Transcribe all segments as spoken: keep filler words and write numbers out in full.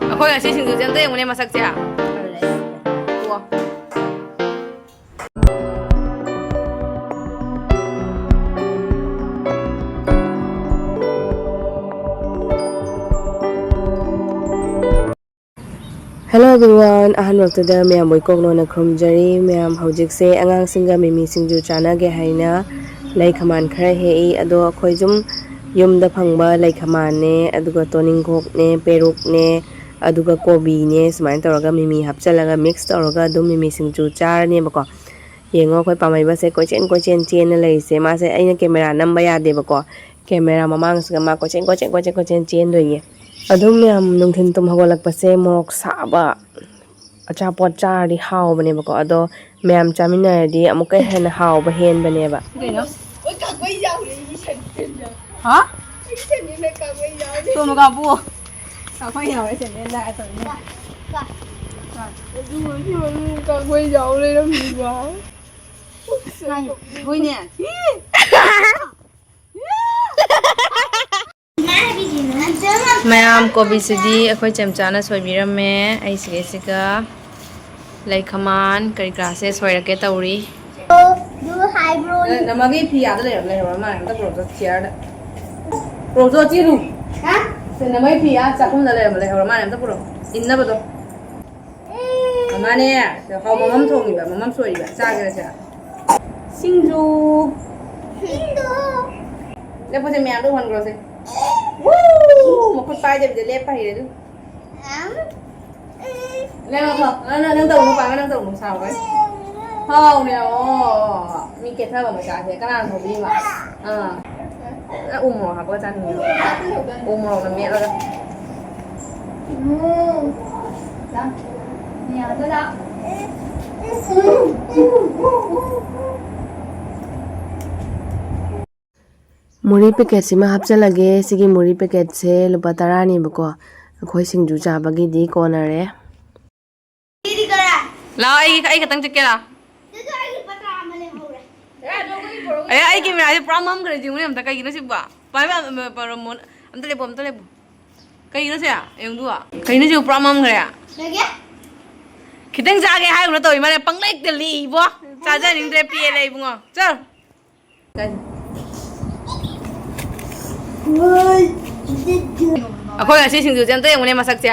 ꯑꯩꯈꯣꯏ ꯉꯁꯤ ꯁꯤꯡꯖꯨꯁꯦ ꯑꯝꯇ ꯌꯦꯡꯉꯨꯅꯦ ꯃꯁꯛꯁꯦ꯫ ꯋꯥ꯫ Hello everyone, ꯑꯍꯥꯟꯕꯃꯛꯇꯗ ꯃꯌꯥꯝꯕꯨ ꯏꯀꯣꯛ ꯂꯣꯟꯅ ꯈꯨꯔꯨꯝꯖꯔꯤ꯫ ꯃꯌꯥꯝ ꯍꯧꯖꯤꯛꯁꯦ ꯑꯉꯥꯡꯁꯤꯡꯒ ꯃꯤꯃꯤ ꯁꯤꯡꯖꯨ ꯆꯥꯅꯒꯦ ꯍꯥꯏꯅ ꯂꯩ ꯈꯃꯥꯟ ꯈꯔ ꯍꯦꯛꯏ꯫ ꯑꯗꯣ ꯑꯩꯈꯣꯏ ꯁꯨꯝ ꯌꯨꯝꯗ ꯐꯪꯕ ꯂꯩ ꯈꯃꯥꯟꯅꯦ, ꯑꯗꯨꯒ ꯇꯣꯅꯤꯡꯈꯣꯛꯅꯦ, ꯄꯦꯔꯨꯛꯅꯦ, ꯑꯗꯨꯒ ꯀꯣꯕꯤꯅꯦ, ꯁꯨꯃꯥꯏꯅ ꯇꯧꯔꯒ ꯃꯤꯃꯤ ꯍꯥꯞꯆꯤꯜꯂꯒ ꯃꯤꯛꯁ ꯇꯧꯔꯒ ꯑꯗꯨꯝ ꯃꯤꯃꯤ ꯁꯤꯡꯖꯨ ꯆꯥꯔꯅꯦꯕꯀꯣ꯫ ꯌꯦꯡꯉꯣ ꯑꯩꯈꯣꯏ ꯄꯥꯃꯩꯕꯁꯦ ꯀꯣꯏꯆꯦꯟ ꯀꯣꯏꯆꯦꯟ ꯆꯦꯟꯅ ꯂꯩꯔꯤꯁꯦ꯫ ꯃꯥꯁꯦ ꯑꯩꯅ ꯀꯦꯃꯦꯔꯥ ꯅꯝꯕ ꯌꯥꯗꯦꯕꯀꯣ꯫ ꯀꯦꯃꯦꯔꯥ ꯃꯃꯥꯡꯁꯤꯒ ꯃꯥ ꯀꯣꯏꯆꯦꯟ ꯀꯣꯏꯆꯦꯟ ꯀꯣꯏꯆꯦꯟ ꯀꯣꯏꯆꯦꯟ ꯆꯦꯟꯗꯣꯏꯅꯦ꯫ ꯑꯗꯨꯝ ꯃꯌꯥꯝ ꯅꯨꯡꯊꯤꯜ ꯇꯨꯝ ꯍꯧꯒꯠꯂꯛꯄꯁꯦ ꯃꯣꯔꯣꯛ ꯁꯥꯕ ꯑꯆꯥꯄꯣꯠ ꯆꯥꯔꯗꯤ ꯍꯥꯎꯕꯅꯦꯕꯀꯣ꯫ ꯑꯗꯣ ꯃꯌꯥꯝ ꯆꯥꯃꯤꯟꯅꯔꯗꯤ ꯑꯃꯨꯛꯀ ꯍꯦꯟꯅ ꯍꯥꯎꯕ ꯍꯦꯟꯕꯅꯦꯕ꯫ ꯀꯩꯅꯣ? ꯍꯥ? ꯇꯣꯝꯕ ꯀꯥꯄꯨ꯫ ꯑꯩꯈꯣꯏ ꯌꯥꯎꯔꯦ ꯆꯦꯅꯦꯜꯗ ꯇꯧꯔꯤꯅꯦ꯫ ꯑꯗꯨ ꯑꯣꯏꯔꯁꯨ ꯀꯛꯄꯩ ꯌꯥꯎ ꯂꯩꯔꯝꯃꯤꯕ꯫ ꯍꯣꯏꯅꯦ꯫ ꯃꯌꯥꯝ ꯀꯣꯕꯤꯁꯤꯗꯤ ꯑꯩꯈꯣꯏ ꯆꯦꯝꯆꯥꯅ ꯁꯣꯏꯕꯤꯔꯝꯃꯦ꯫ ꯑꯩ ꯁꯤꯗꯩꯁꯤꯒ ꯂꯩ ꯈꯃꯥꯟ ꯀꯔꯤ ꯀꯔꯥꯁꯦ ꯁꯣꯏꯔꯛꯀꯦ ꯇꯧꯔꯤ꯫ ꯑꯗꯨ ꯍꯥꯏꯕ꯭ꯔꯣ? ꯅ-, ꯅꯃꯥꯒꯤ ꯐꯤ ꯑꯥꯗ ꯂꯩꯔꯝ-, ꯂꯩꯍꯧꯔ ꯃꯥꯜꯂꯦ꯫ ꯑꯝꯇ ꯄꯨꯔꯛꯑꯣ, ꯆꯤꯌꯔꯗ꯫ ꯄꯨꯔꯛꯑꯣ, ꯆꯦꯔꯨ꯫ ꯍꯥ? ꯁꯦ, ꯅꯃꯥꯒꯤ ꯐꯤ ꯑꯥ ꯆꯥꯛꯈꯨꯝꯗ ꯂꯩꯔꯝꯕ, ꯂꯩꯍꯧꯔ ꯃꯥꯜꯂꯦ꯫ ꯑꯝꯇ ꯄꯨꯔꯛꯑꯣ꯫ ꯏꯟꯅꯕꯗꯣ꯫ ꯃꯃꯥꯅꯦ, ꯍꯥꯎ, ꯃꯃꯝ ꯊꯣꯡꯉꯤꯕ, ꯃꯃꯝ ꯁꯣꯏꯔꯤꯕ꯫ ꯆꯥꯒꯦꯔ ꯁꯦ? ꯁꯤꯡꯖꯨ꯫ ꯁꯤꯡꯖꯨ꯫ ꯂꯦꯞꯄꯣꯁꯦ, ꯃꯌꯥꯝꯗ ꯎꯍꯟꯈ꯭ꯔꯣꯁꯦ꯫ ꯋꯨ! ꯃꯈꯨꯠ ꯄꯥꯏꯗꯕꯤꯗ ꯂꯦꯞꯄ ꯍꯩꯔꯦ ꯑꯗꯨ꯫ ꯅꯪ, ꯅꯪ, ꯅꯪ, ꯅꯪ ꯇꯧꯅꯨ, ꯄꯥꯏꯃ, ꯅꯪ ꯇꯧꯅꯨ, ꯁꯥꯎꯔꯣꯏ꯫ ꯍꯥꯎꯅꯦ, ꯑꯣ, ꯃꯤ ꯀꯦꯊꯕ ꯃꯆꯥꯁꯦ ꯀꯅꯥꯅ ꯊꯧꯕꯤꯔꯤꯕ? ꯑꯥ꯫ ꯅꯪ ꯎ ꯃꯣꯔꯣꯛ ꯍꯥꯞꯄꯒ ꯆꯥꯅꯤꯡꯉꯦ꯫ ꯎ ꯃꯣꯔꯣꯛꯅ ꯃꯦꯠꯂꯒ꯫ ꯎꯝ꯫ ꯆꯥ꯫ ꯃꯌꯥꯝꯗ ꯂꯥꯛ꯫ ꯃꯨꯔꯤ ꯄꯦꯀꯦꯠꯁꯤꯃ ꯍꯥꯞꯆꯤꯜꯂꯒꯦ꯫ ꯁꯤꯒꯤ ꯃꯨꯔꯤ ꯄꯦꯀꯦꯠꯁꯦ ꯂꯨꯄꯥ ꯇꯔꯥꯅꯦꯕꯀꯣ꯫ ꯑꯩꯈꯣꯏ ꯁꯤꯡꯖꯨ ꯆꯥꯕꯒꯤꯗꯤ ꯀꯣꯟꯅꯔꯦ꯫ ꯂꯥꯛꯑꯣ, ꯑꯩ, ꯑꯩ ꯈꯛꯇꯪ ꯆꯠꯀꯦ, ꯂꯥꯛꯑꯣ꯫ ꯑꯦ, ꯑꯩ ꯀꯦꯃꯦꯔꯥꯁꯦ ꯄꯨꯔꯥ ꯃꯝꯈ꯭ꯔꯦ, ꯌꯦꯡꯉꯨꯅꯦ ꯑꯝꯇ, ꯀꯩꯒꯤꯅꯣ ꯁꯤꯕꯣ? ꯄꯥꯏꯕ, ꯑꯝ, ꯑꯝ, ꯑꯝ, ꯑꯝꯇ ꯂꯦꯞꯄꯣ, ꯑꯝꯇ ꯂꯦꯞꯄꯣ꯫ ꯀꯩꯅꯣ ꯁꯦ? ꯌꯦꯡꯗꯨ꯫ ꯀꯩꯅꯣ ꯁꯤꯕꯨ ꯄꯨꯔꯥ ꯃꯝꯈ꯭ꯔꯦ? ꯀꯩꯒꯤ? ꯈꯤꯇꯪ ꯆꯥꯒꯦ ꯍꯥꯏꯕꯅ ꯇꯧꯔꯤ ꯃꯥꯅꯦ, ꯄꯪꯂꯩꯛꯇ ꯂꯤꯛꯏꯕꯣ꯫ ꯆꯥꯖꯅꯤꯡꯗ꯭ꯔꯦ, ꯄꯦꯜꯂꯦ ꯏꯕꯨꯡꯉꯣ꯫ ꯆꯠ꯫ ꯑꯩꯈꯣꯏ ꯉꯁꯤ ꯁꯤꯡꯖꯨꯁꯦ ꯑꯝꯇ ꯌꯦꯡꯉꯨꯅꯦ ꯃꯁꯛꯁꯦ꯫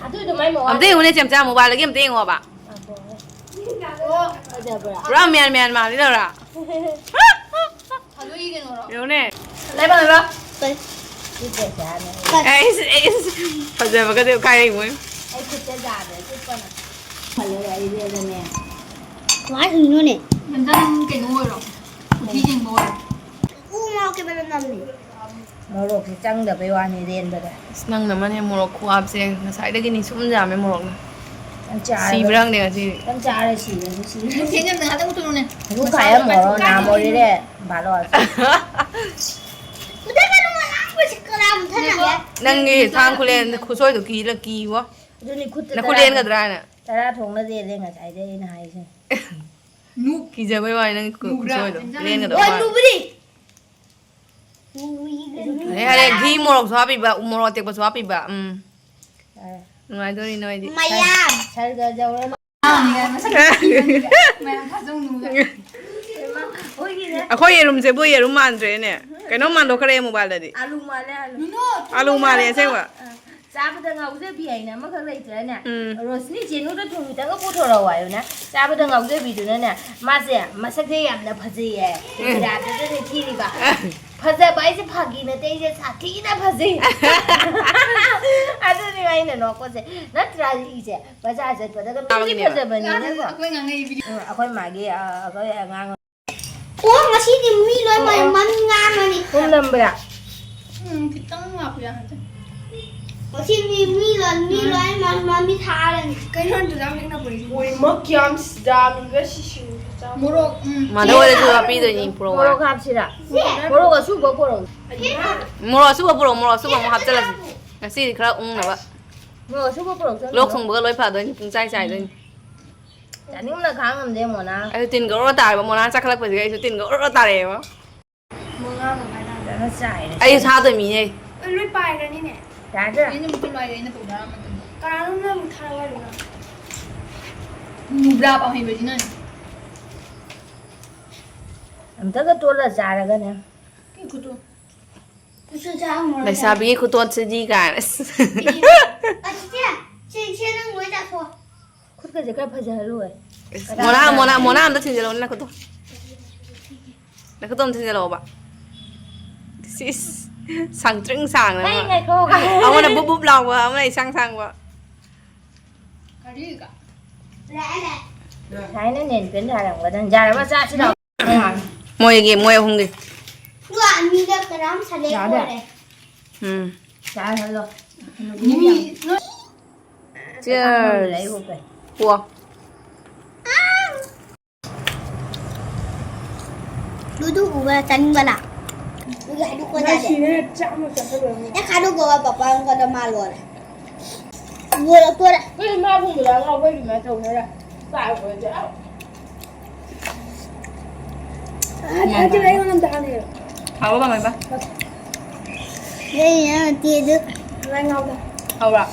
ꯑꯗꯨꯏꯗꯣ ꯃꯥꯏ ꯃꯋꯥ ꯑꯝꯇ ꯌꯦꯡꯉꯨꯅꯦ ꯆꯦꯝꯆꯥ, ꯃꯣꯕꯥꯏꯜꯗꯒꯤ ꯑꯝꯇ ꯌꯦꯡꯉꯣꯕ꯫ ꯑꯣ, ꯐꯖꯕ꯭ꯔꯥ? ꯄꯨꯔꯥ ꯃ꯭ꯌꯥꯟ ꯃ꯭ꯌꯥꯟ ꯃꯥꯜꯂꯤ ꯇꯧꯔꯥ꯫ ꯐꯖꯩ ꯀꯩꯅꯣꯔꯣ? ꯌꯦꯡꯉꯨꯅꯦ꯫ ꯂꯩꯕ ꯂꯩꯕ꯫ ꯀꯩ? ꯁꯤ ꯆꯦꯝꯆꯥꯅꯦ꯫ ꯑꯩꯁ, ꯑꯩꯁ, ꯐꯖꯕꯒꯗꯤ ꯀꯥꯏ ꯂꯩꯕꯣꯏ? ꯑꯩ ꯈꯨꯠꯇ ꯌꯥꯗ꯭ꯔꯦ, ꯆꯨꯞꯄꯅ꯫ ꯐꯖꯔꯦ, ꯑꯩꯗꯤ ꯑꯗꯨꯅꯦ꯫ ꯀꯃꯥꯏꯅ ꯍꯤꯡꯉꯤꯅꯣꯅꯦ? ꯅꯪ ꯀꯩꯅꯣ ꯑꯣꯏꯔꯣ? ꯀꯨꯊꯤ ꯌꯦꯡꯕ ꯑꯣꯏꯔꯣ? ꯎ ꯃꯣꯔꯣꯛꯀꯤ ꯃꯅꯝ ꯅꯝꯃꯤ꯫ ꯃꯣꯔꯣꯛꯁꯦ ꯆꯪꯗꯕꯩ ꯋꯥꯅꯤ ꯔꯦꯟꯕꯗ꯫ ꯑꯁ, ꯅꯪꯅ ꯑꯃꯅꯦ ꯃꯣꯔꯣꯛ ꯈꯨꯍꯥꯞꯁꯦ, ꯉꯁꯥꯏꯗꯒꯤꯅꯤ ꯁꯨꯝ ꯌꯥꯝꯃꯦ ꯃꯣꯔꯣꯛꯅ꯫ ꯅꯪ ꯆꯥꯔꯒ ꯁꯤꯕ꯭ꯔꯥ ꯈꯪꯗꯦ ꯉꯁꯤꯗꯤ꯫ ꯅꯪ ꯆꯥꯔ ꯁꯤꯔꯁꯨ ꯁꯤꯔꯦ꯫ ꯅꯨꯡꯊꯤꯜ ꯌꯥꯝꯅ ꯍꯟꯗꯛ ꯎꯠꯇ꯭ꯔꯣꯅꯦ꯫ ꯍꯧꯖꯤꯛ ꯈꯥꯏꯔꯝꯃꯣꯔꯣ, ꯅꯥꯃꯣꯔꯤꯔꯦ, ꯕꯥꯔꯣ꯫ ꯃꯨꯊꯠꯀꯅꯨ, ꯑꯉꯥꯡꯕꯁꯤ ꯀꯅꯥ ꯃꯨꯊꯠꯅꯒꯦ? ꯅꯪꯒꯤ ꯊꯥꯡ ꯈꯨꯂꯦꯟ ꯈꯨꯁꯣꯏꯗꯣ ꯀꯤꯔ ꯀꯤꯕꯣ꯫ ꯑꯗꯨꯅꯤ ꯈꯨꯠꯇ ꯅꯈꯨꯠ ꯇꯔꯥ ꯂꯦꯟꯒꯗ꯭ꯔꯥ ꯍꯥꯏꯅ? ꯇꯔꯥ ꯊꯣꯡꯅ ꯂꯦꯜꯂꯦ ꯉꯁꯥꯏꯗꯩ ꯑꯩꯅ ꯍꯥꯏꯁꯦ꯫ ꯅꯨꯛ꯫ ꯀꯤꯖꯕꯩ ꯋꯥꯅꯤ ꯅꯪ ꯈꯨ-, ꯅꯨꯕ꯭ꯔꯥ? ꯈꯨꯁꯣꯏꯗꯣ꯫ ꯂꯦꯟꯒꯗꯕ ꯍꯣꯏ, ꯃꯥꯜꯂꯦ꯫ ꯅꯨꯕꯅꯤ꯫ ꯌꯥꯔꯦ, ꯌꯥꯔꯦ, ꯘꯤ ꯃꯣꯔꯣꯛꯁꯨ ꯍꯥꯞꯄꯤꯕ, ꯎ ꯃꯣꯔꯣꯛ ꯑꯇꯦꯛꯄꯁꯨ ꯍꯥꯞꯄꯤꯕ꯫ ꯎꯝ꯫ ꯌꯥꯔꯦ꯫ ꯅꯨꯡꯉꯥꯏꯗꯣꯔꯤ ꯅꯣꯏꯗꯤ꯫ ꯃꯌꯥꯝ꯫ ꯁꯔꯒ ꯌꯧꯔ ꯃꯌꯥꯝ ꯊꯥꯖꯧꯅꯨꯒ꯫ ꯑꯩꯈꯣꯏ ꯌꯦꯔꯨꯝꯁꯤꯕꯨ ꯌꯦꯔꯨꯝ ꯃꯥꯟꯗ꯭ꯔꯦꯅꯦ꯫ ꯀꯩꯅꯣꯝ ꯃꯥꯟꯗꯣꯛꯈ꯭ꯔꯦ ꯃꯣꯕꯥꯏꯜꯗꯗꯤ꯫ ꯑꯂꯨ ꯃꯥꯜꯂꯦ, ꯑꯂꯨ꯫ ꯅꯨꯅꯣ, ꯑꯂꯨ ꯃꯥꯜꯂꯦ ꯑꯁꯦꯡꯕ꯫ ꯑ, ꯆꯥꯕꯗ ꯉꯥꯎꯖꯕꯤ ꯍꯥꯏꯅ ꯑꯃꯈꯛ ꯂꯩꯇ꯭ꯔꯅꯦ? ꯎꯝ꯫ ꯔꯣꯁꯅꯤ ꯆꯦꯅꯨꯗ ꯊꯨꯝ ꯈꯤꯇꯪꯒ ꯄꯨꯊꯣꯔꯛꯑꯣ ꯍꯥꯏꯌꯨꯅꯦ꯫ ꯆꯥꯕꯗ ꯉꯥꯎꯖꯕꯤꯗꯨꯅꯅꯦ, ꯃꯥꯁꯦ ꯃꯁꯛꯁꯦ ꯌꯥꯝꯅ ꯐꯖꯩꯌꯦ꯫ ꯎꯝ꯫ ꯏꯟꯗꯤꯔꯥꯗꯨꯗꯅꯦ ꯊꯤꯔꯤꯕ꯫ ꯐꯖꯕ ꯍꯥꯏꯁꯦ ꯐꯥꯒꯤ ꯅꯠꯇꯦ, ꯑꯩꯁꯦ ꯁꯥꯊꯤꯅ ꯐꯖꯩ꯫ ꯑꯗꯨꯅꯦ ꯑꯩꯅ ꯅꯣꯛꯄꯁꯦ꯫ ꯅꯠꯇ꯭ꯔꯥ ꯏꯁꯦ? ꯕꯖꯥꯔ ꯆꯠꯄꯗꯒ ꯃꯤꯒꯤ ꯇꯥꯕꯅꯦꯕ꯫ ꯐꯖꯕꯅꯤꯅꯀꯣ꯫ ꯑꯩꯈꯣꯏ ꯉꯥꯡꯅꯩ ꯚꯤꯗꯤꯑꯣ꯫ ꯎꯝ, ꯑꯩꯈꯣꯏ ꯃꯥꯒꯤ, ꯑ, ꯑꯩꯈꯣꯏ ꯑꯉꯥꯡ꯫ ꯑꯣ, ꯉꯁꯤꯗꯤ ꯃꯤ ꯂꯣꯏ ꯑꯣ, ꯃꯩ ꯑꯣ꯫ ꯃꯃꯤꯡ ꯉꯥꯡꯉꯅꯤ꯫ ꯄꯨꯝ ꯅꯝꯕ꯭ꯔꯥ? ꯎꯝ, ꯈꯤꯇꯪ ꯂꯥꯛꯄ ꯌꯥꯒꯗ꯭ꯔꯥ? ꯉꯁꯤ ꯃꯤ, ꯃꯤ ꯂꯣꯏ, ꯃꯤ ꯎꯝ꯫ ꯂꯣꯏ ꯃ-, ꯃꯃꯤꯡ ꯊꯥꯔꯅꯤ꯫ ꯀꯩꯅꯣ ꯑꯗꯨꯗ ꯃꯤꯡ ꯅꯝꯕꯔꯤꯁꯦ? ꯑꯣꯏꯃꯛ ꯌꯥꯝ ꯁꯤꯗ, ꯃꯤꯒ ꯁꯤꯁꯤꯡꯕ ꯆꯥꯕ꯫ ꯃꯣꯔꯣꯛ, ꯎꯝ꯫ ꯃꯥꯗ ꯑꯣꯏꯔꯁꯨ ꯍꯥꯞꯄꯤꯗꯣꯏꯅꯤ, ꯄꯨꯔꯛꯑꯣ꯫ ꯃꯣꯔꯣꯛ ꯍꯥꯞꯁꯤꯔꯥ? ꯁꯦ꯫ ꯃꯣꯔꯣꯛ ꯑꯁꯨꯕ ꯄꯣꯔꯛꯑꯣ꯫ ꯃꯣꯔꯣꯛ ꯑꯁꯨꯕ ꯄꯨꯔꯛꯑꯣ, ꯃꯣꯔꯣꯛ ꯑꯁꯨꯕ ꯑꯃꯨꯛ ꯍꯥꯞꯆꯤꯜꯂꯁꯤ꯫ ꯉꯁꯤꯗꯤ ꯈꯔ ꯎꯪꯅꯕ꯫ ꯃꯣꯔꯣꯛ ꯑꯁꯨꯕ ꯄꯨꯔꯛꯑꯣ, ꯂꯣꯛ ꯆꯠꯂꯨꯔꯣ꯫ ꯊꯨꯡꯕꯒ ꯂꯣꯏ ꯐꯗꯣꯏꯅꯤ, ꯄꯨꯡꯆꯥꯏ ꯆꯥꯏꯗꯣꯏꯅꯤ꯫ ꯎꯝ꯫ ꯆꯥꯅꯤꯡꯕꯅ ꯈꯥꯡ ꯉꯝꯗꯦ, ꯃꯣꯅꯥ꯫ ꯑꯩꯁꯨ ꯇꯤꯟ ꯒꯧꯔ ꯇꯥꯔꯦꯕ, ꯃꯣꯅꯥ ꯆꯥꯈꯠꯂꯛꯄꯁꯤꯒ ꯑꯩꯁꯨ ꯇꯤꯟ ꯒꯧꯔ ꯇꯥꯔꯛꯑꯦꯕ꯫ ꯃꯉꯥ ꯃꯈꯥꯏ ꯇꯥꯔꯦ꯫ ꯐꯖꯅ ꯆꯥꯏꯔꯦ꯫ ꯑꯩꯁꯨ ꯊꯥꯗꯣꯏ ꯃꯤꯅꯦ꯫ ꯂꯣꯏ ꯄꯥꯏꯈ꯭ꯔꯅꯤꯅꯦ꯫ ꯌꯥꯗ꯭ꯔꯥ? ꯑꯩꯅ ꯑꯃꯨꯛ ꯂꯣꯏꯔꯦ, ꯑꯩꯅ ꯄꯨꯊꯔꯛꯑꯝꯕꯗꯨꯅ꯫ ꯀꯅꯥꯅꯣꯝꯅ ꯑꯃꯨꯛ ꯊꯥꯔꯛꯑꯣ ꯍꯥꯏꯔꯤꯕ? ꯃꯨꯕ꯭ꯔꯥꯞ ꯑꯃ ꯍꯩꯕꯁꯤꯅꯅꯦ꯫ ꯑꯝꯇꯒ ꯇꯣꯠꯂ ꯆꯥꯔꯒꯅꯦ꯫ ꯀꯩ ꯈꯨꯇꯣ? ꯂꯩꯁꯥꯕꯤꯒꯤ ꯈꯨꯇꯣꯠꯁꯤꯗꯤ ꯀꯥꯏꯅ꯫ ꯑꯁ, ꯆꯦ, ꯆꯦ, ꯅꯪ ꯂꯣꯏ ꯆꯥꯊꯣꯛꯑꯣ꯫ ꯈꯨꯠꯀꯁꯦ ꯈꯔ ꯐꯖꯍꯜꯂꯨꯍꯦ꯫ ꯃꯣꯅꯥ, ꯃꯣꯅꯥ, ꯃꯣꯅꯥ ꯑꯝꯇ ꯊꯤꯟꯖꯤꯜꯂꯛꯑꯣ, ꯅꯈꯨꯠꯇꯣ꯫ ꯅꯈꯨꯠꯇꯣ ꯑꯝꯇ ꯊꯤꯟꯖꯤꯜꯂꯛꯑꯣꯕ꯫ ꯁꯤꯁ, ꯁꯥꯡꯇ꯭ꯔꯤꯡ ꯁꯥꯡꯅ ꯉꯥꯏ, ꯑꯃ꯫ ꯉꯥꯏꯈꯣ꯫ ꯑꯃꯅ ꯕꯨꯞ ꯕꯨꯞ ꯂꯥꯎꯕ, ꯑꯃꯅ ꯏꯁꯥꯡ ꯁꯥꯡꯕ꯫ ꯀꯔꯤꯒ? ꯁꯥꯏꯅ ꯅꯦꯟ ꯄꯦꯟ ꯁꯥꯔꯝꯒꯗꯕꯅꯤ꯫ ꯌꯥꯔꯕ, ꯆꯥꯁꯤ ꯂꯥꯎ꯫ ꯃꯣꯏꯒꯤ, ꯃꯣꯏ ꯑꯍꯨꯝꯒꯤ꯫ ꯑꯗꯨꯒ ꯑꯅꯤꯗ ꯀꯅꯥꯝ ꯁꯥꯂꯦ ꯌꯥꯔꯦ꯫ ꯀꯣꯜꯂꯦ꯫ ꯎꯝ꯫ ꯆꯥꯍꯜꯂꯣ꯫ ꯃꯤ ꯅꯣꯏ Cheers꯫ ꯂꯩꯍꯧꯕ꯫ ꯄꯨꯑꯣ꯫ ꯑꯗꯨꯗꯨ ꯎꯕ ꯆꯥꯅꯤꯡꯕꯅ꯫ ꯑꯗꯨꯒꯤ ꯍꯥꯏꯗꯣꯛꯄ ꯌꯥꯗꯦ꯫ ꯉꯁꯤꯅꯦ ꯆꯥꯝꯃ ꯆꯠꯀꯗꯣꯏꯅꯦ꯫ ꯍꯦꯛ ꯍꯥꯏꯗꯣꯛꯄꯒ ꯄꯄꯥ ꯑꯃꯨꯛꯀꯗ ꯃꯥ ꯂꯣꯏꯔꯦ꯫ ꯂꯣꯏꯔꯛꯇꯣꯔꯦ꯫ ꯀꯩꯅꯣ ꯃꯥ ꯊꯣꯡꯕꯗ ꯉꯥꯎꯕꯩ ꯑꯗꯨꯃꯥꯏꯅ ꯇꯧꯅꯔ ꯆꯥꯔꯨꯕꯗꯤ꯫ ꯑ, ꯑꯗꯨ ꯑꯩꯉꯣꯟꯗ ꯑꯝꯇ ꯍꯥꯟꯅ ꯍꯥꯏꯔꯛꯑꯣ꯫ ꯍꯥꯎꯕ ꯃꯥꯃꯩꯕ? ꯅꯪ ꯅꯠꯇꯦ ꯑꯗꯨ꯫ ꯅꯪ ꯉꯥꯎꯗ꯫ ꯍꯥꯎꯕ꯭ꯔꯥ?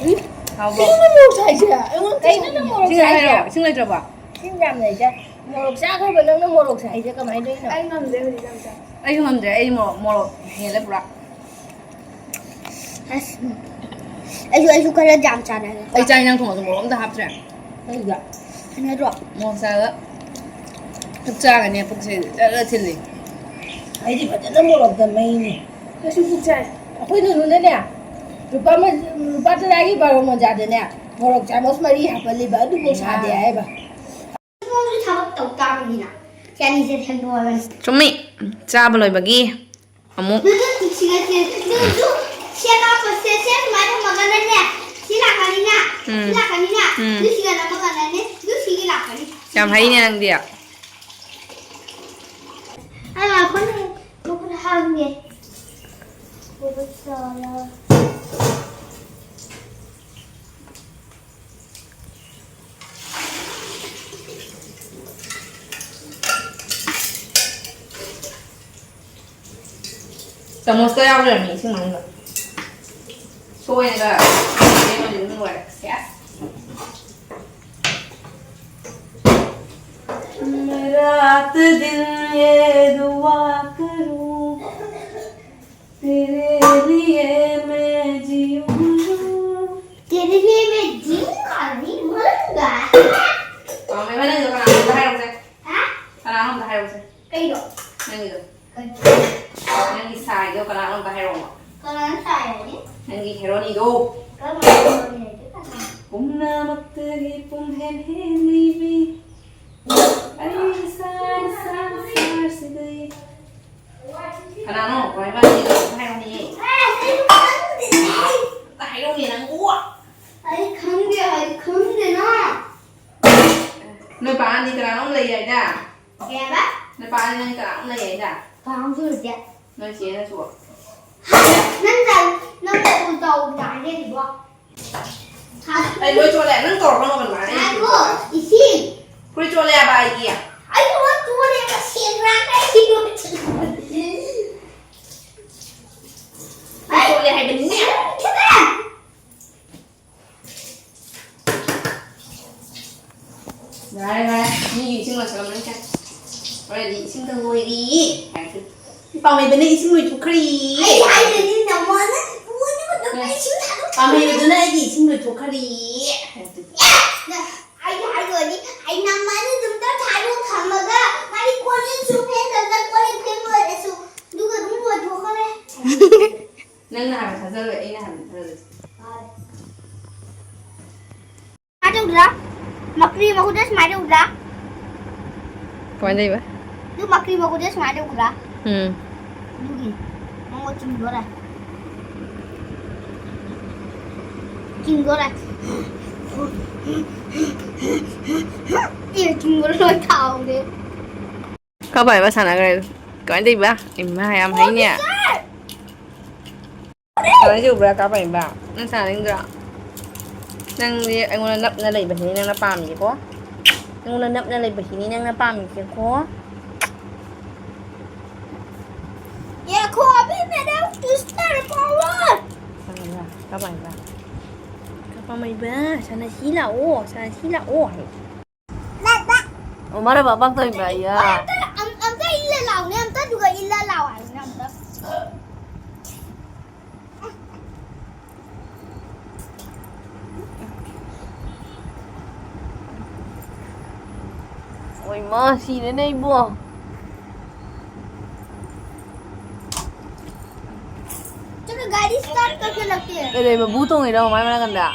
ꯎꯝ? ꯍꯥꯎꯕ꯭ꯔꯣ? ꯀꯩꯅꯣ ꯅꯪ ꯃꯣꯔꯣꯛ ꯁꯥꯏꯁꯦ? ꯑꯩꯉꯣꯟꯗ ꯀꯩꯅꯣ ꯅꯪ ꯃꯣꯔꯣꯛ ꯏꯁꯤꯡ ꯁꯥꯏꯁꯦ? ꯂꯩꯇ꯭ꯔꯕ? ꯏꯁꯤꯡ ꯂꯩꯇ꯭ꯔꯕꯣ? ꯏꯁꯤꯡ ꯌꯥꯝ ꯂꯩꯗ꯫ ꯃꯣꯔꯣꯛ ꯆꯥꯈ꯭ꯔꯕ ꯅꯪꯅ ꯃꯣꯔꯣꯛ ꯁꯥꯏꯁꯦ ꯀꯃꯥꯏꯅ ꯇꯧꯔꯤꯅꯣ? ꯑꯩ ꯉꯝꯗ꯭ꯔꯦ ꯍꯧꯖꯤꯛ ꯌꯥꯝ ꯆꯥ꯫ ꯑꯩꯁꯨ ꯉꯝꯗ꯭ꯔꯦ, ꯑꯩ ꯃꯣꯔꯣꯛ, ꯃꯣꯔꯣꯛ ꯍꯦꯜꯂꯦ ꯄꯨꯔꯥ꯫ ꯑꯁ, ꯑꯩꯁꯨ, ꯑꯩꯁꯨ ꯈꯔ ꯌꯥꯝ ꯆꯥꯔꯒꯦ꯫ ꯑꯩ ꯆꯥꯛ ꯏꯟꯖꯥꯡ ꯊꯣꯡꯉꯁꯨ ꯃꯣꯔꯣꯛ ꯑꯝꯇ ꯍꯥꯞꯇ꯭ꯔꯦ꯫ ꯀꯩꯒꯤ? ꯍꯩꯅꯗ꯭ꯔꯣ? ꯃꯣꯔꯣꯛ ꯆꯥꯕ ꯆꯞ ꯆꯥꯒꯅꯤ, ꯄꯨꯛꯁꯦ ꯖꯔ ꯖꯔ ꯊꯤꯜꯂꯤ꯫ ꯑꯩꯗꯤ ꯐꯖꯅ ꯃꯣꯔꯣꯛꯇ ꯃꯩꯅꯤ꯫ ꯀꯩꯁꯨ ꯄꯨꯛ ꯆꯥꯏ꯫ ꯑꯩꯈꯣꯏ ꯅꯨꯅꯨꯅꯅꯦ, ꯂꯨꯄꯥ ꯃ-, ꯂꯨꯄꯥ ꯇꯔꯥꯒꯤ ꯕꯥꯔꯣ ꯃꯣꯖꯥꯗꯅꯦ, ꯃꯣꯔꯣꯛ ꯆꯥꯃꯁ ꯃꯔꯤ ꯍꯥꯞꯄꯜꯂꯤꯕ, ꯑꯗꯨꯐꯥꯎ ꯁꯥꯗꯦ ꯍꯥꯏꯕ꯫ ꯅꯣꯡꯁꯨ ꯊꯕꯛ ꯇꯧ ꯇꯥꯕꯅꯤꯅ꯫ ꯁꯤ ꯑꯅꯤꯁꯦ ꯁꯦꯡꯗꯣꯛꯑꯒ꯫ ꯆꯨꯝꯃꯤ꯫ ꯆꯥꯕ ꯂꯣꯏꯕꯒꯤ ꯑꯃꯨꯛ꯫ ꯅꯨꯗꯨ ꯁꯤꯒ ꯁꯦ-, ꯅꯨꯗꯨ ꯁꯦ ꯂꯥꯛꯄꯁꯦ, ꯁꯦ ꯁꯨꯃꯥꯏꯅ ꯊꯝꯃꯒꯅꯅꯦ, ꯁꯤ ꯂꯥꯛꯀꯅꯤꯅ, ꯁꯤ ꯎꯝ꯫ ꯂꯥꯛꯀꯅꯤꯅ, ꯎꯝ꯫ ꯅꯨꯗꯨ ꯁꯤꯒ ꯅꯝꯃꯒꯅꯅꯦ, ꯅꯨꯗꯨ ꯁꯤꯒꯤ ꯂꯥꯛꯀꯅꯤ꯫ ꯌꯥꯝ ꯍꯩꯅꯦ ꯅꯪꯗꯤ꯫ ꯑꯩ ꯉꯥꯏꯈꯣꯅꯦ, ꯃꯈꯨꯠ ꯍꯥꯝꯒꯦ꯫ ꯃꯈꯨꯠ ꯆꯥꯝꯃ꯫ ꯆꯥꯃꯁꯇ ꯌꯥꯎ ꯂꯩꯔꯝꯃꯦ ꯏꯁꯤꯡ ꯃꯅꯨꯡꯗ꯫ ꯇꯣꯏꯅꯒ ꯂꯣꯏꯔꯦ꯫ ꯁꯦꯁ꯫ मैं रात दिन ये दुआ करूं, तेरे लिए मैं जीऊं मरूं। तेरे लिए मैं जीऊंगा, नहीं मरूंगा। ꯄꯥꯝꯃꯦꯕ ꯅꯪꯗꯣ ꯀꯅꯥꯅꯣꯝꯗ ꯍꯥꯏꯔꯛꯎꯁꯦ꯫ ꯍꯥ? ꯀꯅꯥꯅꯣꯝꯗ ꯍꯥꯏꯔꯛꯎꯁꯦ꯫ ꯀꯩꯅꯣ? ꯅꯪꯒꯤꯗꯣ꯫ ꯀꯩꯅꯣ? ꯅꯪꯒꯤ ꯁꯥꯏꯗꯣ ꯀꯅꯥꯅꯣꯝꯗ ꯍꯥꯏꯔꯛꯑꯣꯕ꯫ ꯀꯅꯥꯅ ꯁꯥꯏ ꯍꯥꯏꯗꯤ? ꯅꯪꯒꯤ ꯍꯦꯔꯣꯅꯤꯗꯣ꯫ ꯀꯔꯝꯕ ꯍꯦꯔꯣꯅꯤ ꯍꯥꯏꯗꯤ ꯀꯅꯥ? ꯄꯨꯝꯅꯃꯛꯇꯒꯤ ꯄꯨꯝꯍꯦꯟ ꯍꯦꯟꯂꯤꯕꯤ꯫ ꯑꯩ ꯏꯁꯥ ꯏꯁꯥ ꯁꯥꯔꯁꯤꯗꯤ꯫ ꯀꯅꯥꯅꯣ? ꯀꯃꯥꯏ ꯄꯥꯅꯤ? ꯍꯥꯏꯔꯣꯅꯦ꯫ ꯑꯦ, ꯑꯩ ꯈꯪꯗꯦ꯫ ꯑꯝꯇ ꯍꯥꯏꯔꯣꯅꯦ ꯅꯪꯕꯨ꯫ ꯑꯩ ꯈꯪꯗꯦ, ꯑꯩ ꯈꯪꯗꯦꯅ꯫ ꯅꯣꯏ ꯄꯥꯗꯤ ꯀꯅꯥꯅꯣꯝ ꯂꯩ ꯍꯥꯏꯗ? ꯀꯩ ꯍꯥꯏꯕ? ꯅꯣꯏ ꯄꯥꯗꯤ ꯅꯪ ꯀꯅꯥꯅꯣꯝ ꯂꯩ ꯍꯥꯏꯗ? ꯀꯅꯥꯝꯁꯨ ꯂꯩꯇꯦ꯫ ꯅꯣꯏ ꯆꯦꯅꯁꯨ꯫ ꯍꯥ? ꯅꯪ ꯇꯧ-, ꯅꯪ ꯇꯧ-, ꯇꯧ-, ꯇꯥꯔꯦ ꯑꯗꯨꯕꯣ꯫ ꯑꯩ ꯂꯣꯏ ꯆꯣꯠꯂꯦ꯫ ꯅꯪ ꯇꯧꯔꯛꯀꯅꯣ ꯑꯗꯨꯃꯥꯏꯅ꯫ ꯑꯩ ꯉꯥꯏꯈꯣ, ꯏꯁꯤꯡ꯫ ꯐꯨꯔꯤꯠ ꯆꯣꯠꯂꯦ ꯍꯥꯏꯕ ꯑꯩꯒꯤ꯫ ꯑꯩ ꯂꯣꯏ ꯆꯣꯠꯂꯦ, ꯁꯦꯡꯅ ꯑꯩ ꯂꯣꯏ ꯆꯣꯠꯂꯦ꯫ ꯐꯨꯔꯤꯠ ꯆꯣꯠꯂꯦ ꯍꯥꯏꯕꯅꯤꯅꯦ꯫ ꯈꯦꯇ! ꯌꯥꯔꯦ, ꯌꯥꯔꯦ꯫ ꯃꯤꯒꯤ ꯏꯁꯤꯡ ꯂꯣꯏꯁꯜꯂꯝꯃꯅꯤ ꯁꯦ꯫ ꯍꯣꯔꯦꯟꯗꯤ ꯏꯁꯤꯡꯗ ꯂꯣꯏꯔꯤ ꯍꯥꯏꯔꯛꯀꯅꯤ꯫ ꯄꯥꯝꯃꯩꯕꯅ ꯏꯁꯤꯡ ꯂꯣꯏꯊꯣꯛꯈ꯭ꯔꯦ꯫ ꯑꯩ ꯍꯥꯏꯗ꯭ꯔꯗꯤ ꯅꯃꯥꯅ ꯂꯣꯏꯅꯃꯛ ꯑꯗꯨꯝ ꯏꯁꯤꯡ ꯊꯥꯗꯣꯛ-, ꯄꯥꯝꯃꯩꯕꯗꯨꯅ ꯑꯩꯒꯤ ꯏꯁꯤꯡ ꯂꯣꯏꯊꯣꯛꯈ꯭ꯔꯦ ꯍꯥꯏꯔꯛꯀꯅꯤ꯫ ꯑꯦ! ꯑꯩ ꯍꯥꯏꯗ꯭ꯔꯗꯤ ꯑꯩ ꯅꯃꯥꯅ ꯑꯗꯨꯝ ꯊꯥꯗꯣꯛ ꯊꯝꯃꯒ ꯃꯥꯗꯤ ꯀꯣꯜ ꯂꯤꯛꯁꯨ ꯐꯦꯡꯗꯕꯗ ꯀꯣꯜ ꯂꯤꯛ ꯐꯦꯡ ꯂꯣꯏꯔꯁꯨ ꯑꯗꯨꯒ ꯑꯗꯨꯝ ꯂꯣꯏꯊꯣꯛꯈ꯭ꯔꯦ꯫ ꯅꯪꯅ ꯍꯥꯏꯕ ꯊꯥꯖꯔꯣꯏ, ꯑꯩꯅ ꯍꯥꯏꯕ ꯊꯥꯖꯗꯣꯏ꯫ ꯁꯨꯃꯥꯏꯅ ꯇꯧꯗ꯭ꯔꯥ? ꯃꯀ꯭ꯔꯤ ꯃꯈꯨꯠꯇ ꯁꯨꯃꯥꯏꯅ ꯇꯧꯗ꯭ꯔꯥ? ꯀꯃꯥꯏꯅ ꯇꯧꯔꯤꯕ? ꯑꯗꯨ ꯃꯀ꯭ꯔꯤ ꯃꯈꯨꯠꯇ ꯁꯨꯃꯥꯏꯅ ꯇꯧꯗ꯭ꯔꯥ? ꯎꯝ꯫ ꯑꯗꯨꯒꯤ ꯃꯉꯣꯟ ꯆꯤꯡꯗꯣꯔꯦ꯫ ꯆꯤꯡꯗꯣꯔꯦ꯫ ꯑꯦ, ꯆꯤꯡꯗꯣꯔꯦ, ꯂꯣꯏ ꯊꯥꯍꯧꯔꯦ꯫ ꯀꯥ ꯄꯥꯏꯕ ꯁꯥꯟꯅꯈ꯭ꯔꯦ꯫ ꯀꯃꯥꯏꯅ ꯇꯧꯔꯤꯕ? ꯏꯃꯥ, ꯌꯥꯝ ꯍꯩꯅꯦ꯫ ꯁꯥꯟꯅꯅꯤꯡꯗ꯭ꯔꯕ꯭ꯔꯥ, ꯀꯥ ꯄꯥꯏꯕ? ꯅꯪ ꯁꯥꯟꯅꯅꯤꯡꯗ꯭ꯔꯣ? ꯅꯪꯗꯤ ꯑꯩꯉꯣꯟꯗ ꯅꯞꯅ ꯂꯩꯕꯁꯤꯅꯤ ꯅꯪꯅ ꯄꯥꯝꯃꯤꯁꯦꯀꯣ? ꯑꯩꯉꯣꯟꯗ ꯅꯞꯅ ꯂꯩꯕꯁꯤꯅꯤ ꯅꯪꯅ ꯄꯥꯝꯃꯤꯁꯦꯀꯣ? देखो, अभी मेरा ट्विस्टर पावर। ꯀꯃꯥꯏꯅ? ꯀꯄꯥ ꯃꯩꯕ, ꯁꯅꯥꯁꯤ ꯂꯥꯛꯑꯣ, ꯁꯅꯥꯁꯤ ꯂꯥꯛꯑꯣ ꯍꯥꯏ꯫ ꯑꯣ, ꯃꯥꯅ ꯕꯥꯛ ꯕꯥꯛ ꯇꯧꯔꯤꯕ꯭ꯔꯥ? ꯑꯌꯥ꯫ ꯑꯝ-, ꯑꯝꯇ ꯏꯜꯂ ꯂꯥꯎꯅꯦ, ꯑꯝꯇ, ꯑꯗꯨꯒ ꯏꯜꯂ ꯂꯥꯎ ꯍꯥꯏꯕꯅꯦ ꯑꯝꯇ꯫ ꯑꯣꯏ ꯃꯥ, ꯁꯤꯔꯦꯅꯦ ꯏꯕꯣ꯫ चलो, गाड़ी start करके लगते हैं। ꯀꯩꯗꯧꯕ? ꯕꯨ ꯇꯣꯡꯉꯤꯔꯣ ꯃꯥꯏ ꯃꯅꯥꯀꯟꯗ?